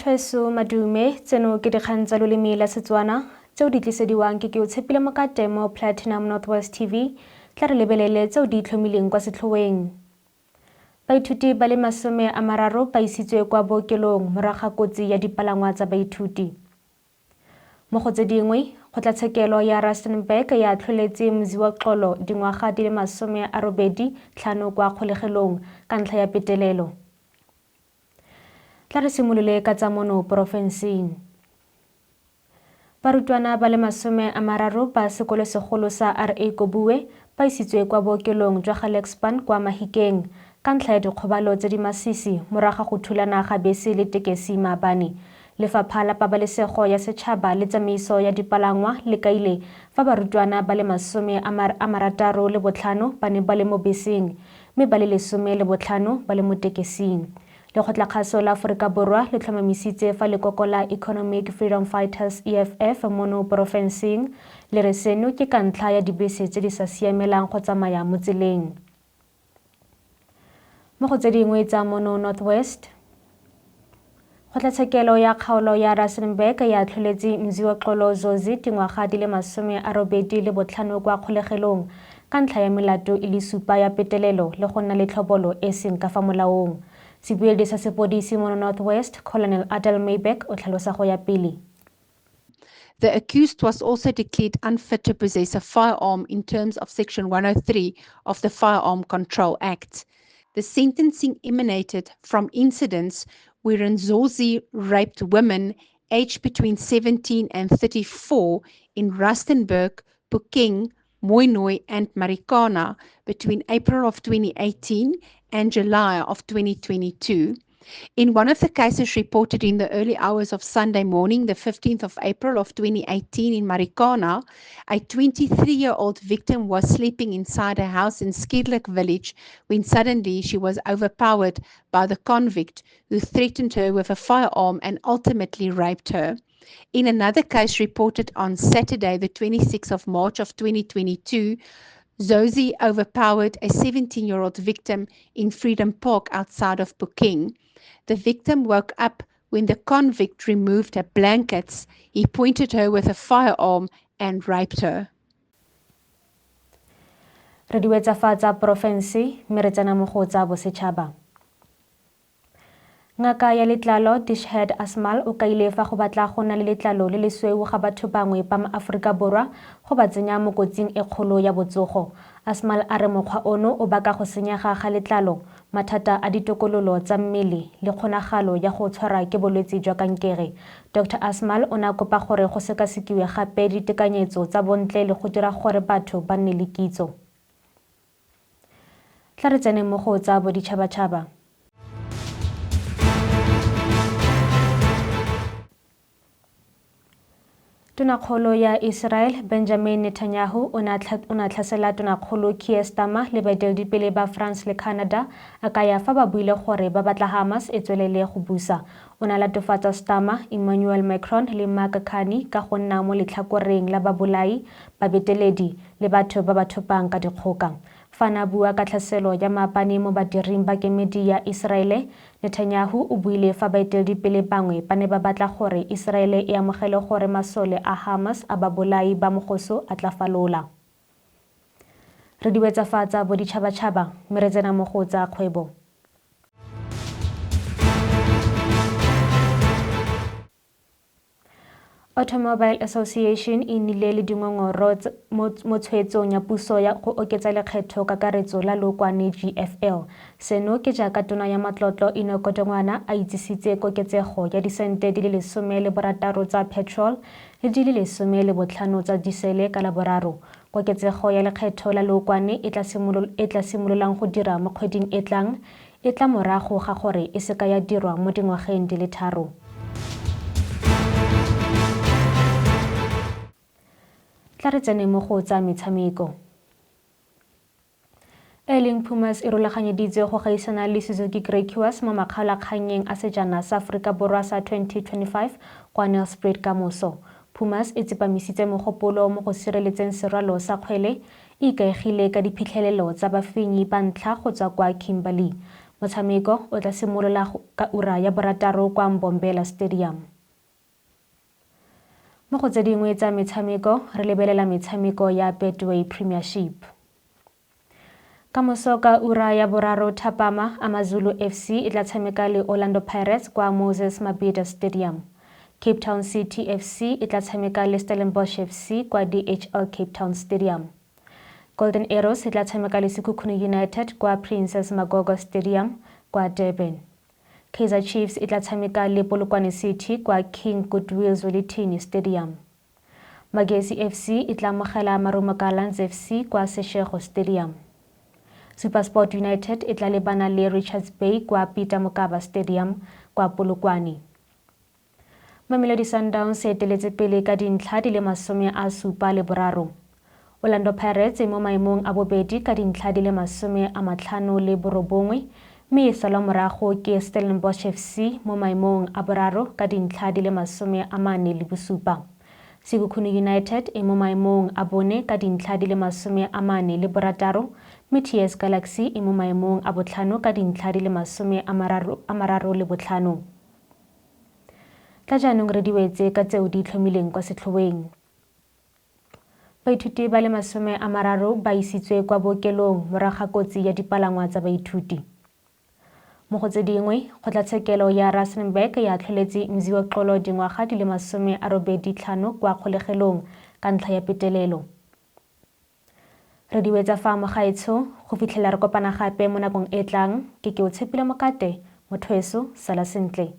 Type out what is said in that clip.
Batho madume, tseno ke dikgang tsa loleme la Setswana tseo di tlisediwang ke Keotshepile Mokate mo Platinum Northwest TV. Tla re lebelele tseo di itlhomileng kwa setlhoeng. Baithuti ba le 30 ba isitswe kwa bookelong morago ga kotsi ya dipalangwa tsa baithuti. Mo go tse dingwe, kgotlatshekelo ya Rustenburg ya atlholetse Mziwoxolo dingwaga di le 85 kwa kgolegelong ka ntlha ya petelelo. Tla re simolole ka tsa mono porofenseng. Barutwana ba le 30 ba sekolosegolo sa RA Kobuwe ba isitswe kwa bookelong jwa Gelukspan kwa Mahikeng ka ntlha ya dikgobalo tse di masisi morago ga go thulana ga bese le tekesi maabane. Lefapha la Pabalesego ya Setšhaba le Tsamaiso ya Dipalangwa le kaile fa barutwana ba le 65 ba ne ba le mo beseng mme ba le 15 ba le mo tekesing. Lekgotlakgaso la Aforika Borwa le tlhomamisitse fa lekoko la Economic Freedom Fighters, EFF, mono porofenseng le re seno ke ka ntlha ya dibese tse di sa siamelang go tsamaya mo tseleng. Mo go tse dingwe tsa mono North West, Kgotlatshekelo ya kgaolo ya Rustenburg ya atlholetse Mziwoxolo Zozi dingwaga di le 85 kwa kgolegelong ka ntlha ya melato e le supa ya petelelo le go nna le tlhobolo e seng ka fa molaong. Sebueledi sa sepodisi mono North West, Colonel Adel Maybeck o tlhalosa go ya pele. The accused was also declared unfit to possess a firearm in terms of Section 103 of the Firearm Control Act. The sentencing emanated from incidents wherein Zozi raped women aged between 17 and 34 in Rustenburg, Phokeng, Mooinooi and Marikana between April of 2018 and July of 2022. In one of the cases reported in the early hours of Sunday morning, the 15th of April of 2018 in Marikana, a 23-year-old victim was sleeping inside a house in Skierlik village when suddenly she was overpowered by the convict, who threatened her with a firearm and ultimately raped her. In another case reported on Saturday, the 26th of March of 2022, Zozi overpowered a 17-year-old victim in Freedom Park outside of Phokeng. The victim woke up when the convict removed her blankets. He pointed her with a firearm and raped her. Re di wetsa fa tsa porofense mme re tsena mo go tsa bosetšhaba. Ngaka ya letlalo Dishhead Asmal o kaile fa go batla go na le letlalo le lesweu ga batho bangwe ba maAforika Borwa go ba tsenya mo kotsing e kgolo ya botsogo. Asmal a re mokgwa ono o baka go senyega ga letlalo, mathata a ditokololo tsa mmele le kgonagalo ya go tshwarwa ke bolwetse jwa kankere. Dr Asmal o ne a kopa gore go sekasekiwe gape ditekanyetso tsa bontle le go dira gore batho ba nne le kitso. Tla re tseneng mo go tsa boditšhabatšhaba. Tonakgolo ya Israel Benjamin Netanyahu o ne a tlhasela Tonakgolo Keir Starmer le baeteledipele ba France le Canada a kaya fa ba buile gore ba batla Hamas e tswelele go busa. O ne a latofatsa Starmer, Emmanuel Macron le Mark Carney ka go nna mo letlhakoreng la babolai, babeteledi le batho ba ba thopang ka dikgoka. Fa a ne a bua ka tlhaselo ya maabane mo badiring ba kemedi ya Iseraele, Netanyahu o buile fa baeteledipele bangwe ba ne ba batla gore Iseraele e amogele gore masole a Hamas a babolai ba mogoso a tla falola. Re di wetsa fa tsa boditšhabatšhaba mme re tsena mo go tsa kgwebo. Automobile Association e nnile le dingongoro mo tshwetsong ya puso ya go oketsa lekgetho kakaretso la lookwane GFL. Seno ke jaaka tona ya matlotlo Enoch Godongwana a itsisitse koketsego ya disente di le 16 tsa petrol le di le 15 tsa disele ka Laboraro. Koketsego ya lekgetho la lookwane e tla simololang go dira mo kgweding e tlang e tla morago ga gore e seka ya dirwa mo dingwageng di le tharo. Tla re tsene mo go tsa metshameko. E leng Pumas e rulaganyeditswe go gaisana le Suzuki Grey Cuas mo makgaolakgannyeng a sejana sa Aforika Borwa sa 2025 kwa Nelspruit ka moso. Pumas e tsepamisitse mogopolo mo go sireletseng serwalo sa kgwele e ikaegile ka diphitlhelelo tsa bafenyi ba ntlha go tswa kwa Kimberley. Motshameko o tla simolola ka ura ya borataro kwa Mbombela Stadium. Mo go tse dingwe tsa metshameko, re lebelela metshameko ya Betway Premiership. Kamoso ka ura ya boraro thapama, AmaZulu FC e tla tshameka le Orlando Pirates kwa Moses Mabhida Stadium. Cape Town City FC e tla tshameka le Stellenbosch FC kwa DHL Cape Town Stadium. Golden Arrows e tla tshameka le Sekhukhune United kwa Princess Magogo Stadium kwa Durban. Kaizer Chiefs e tla tshameka le Polokwane City kwa King Goodwill Zwelithini Stadium. Magesi FC e tla amogela Marumo Gallants FC kwa Seshego Stadium. SuperSport United e tla lebana le Richards Bay kwa Peter Mokaba Stadium kwa Polokwane. Mamelodi Sundowns e eteletse pele ka dintlha di le 73. Orlando Pirates e mo maemong a bobedi ka dintlha di le 59 mme e salwa morago ke Stellenbosch FC mo maemong a boraro ka dintlha di le 47. Sekhukhune United e mo maemong a bone ka dintlha di le 46 mme TS Galaxy e mo maemong a botlhano ka dintlha di le 35. Tla jaanong re di wetse ka tseo di itlhomileng kwa setlhoeng. Baithuti ba le 30 ba isitswe kwa bookelong morago ga kotsi ya dipalangwa tsa baithuti. Mo go tse dingwe, kgotlatshekelo ya Rustenburg ya atlholetse Mziwa Xolo dingwaga di le 85 kwa kgolegelong ka ntlha ya petelelo. Re di wetsa fa mogaetsho, go fitlhela re kopana gape mo nakong e tlang, ke ke o tshepile mokate, motho weso, sala sentle.